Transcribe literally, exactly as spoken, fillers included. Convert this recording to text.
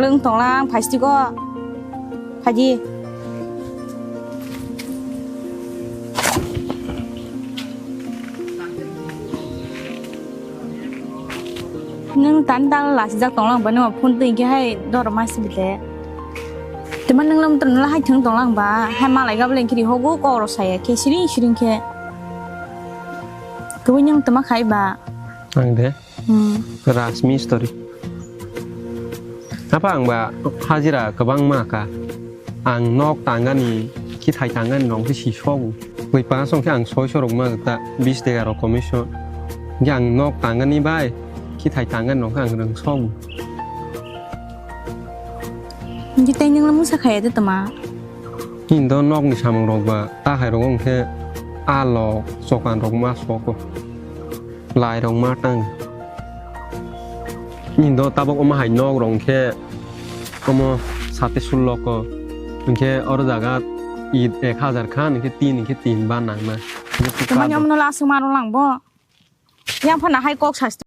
Wng tonglang phaistiko. Phaidi. Nwng tan tal lasijak tonglang ba, nwng phone twi khe hai dor ma sibile. Tuma nwng lam tong la hai thwng tonglang ba, hai malai gabole kiri hogo kok ro saya khe siring siring khe. Twi nwng tuma khai ba. Ang de. Hmm. Rajmistri. Apa ang ba hajira kwbangma ka. Ang nok tangani, kithai tangani rong khe si sogo. Bui pangsong khe ang soi sorok ma ta bis dega rok commission. Khe ang nok tangani bai, kithai tangani rong khe ang rwng sogo. Hingke tei nwng musa khaya de toma? Indo nok ni samung rok ba ta hai rok wng khe alok chokan rok ma soko. Lai rok ma tang. Indo tabok omo hai nok rok khe omo sate sullo ko. Hingke oro jaga it ek hajar khan, hingke tin, hingke tin ba nang na. Hingke Tuma tukla nyomo no lasuk maro lang bo. Yang phana hai kok sasti.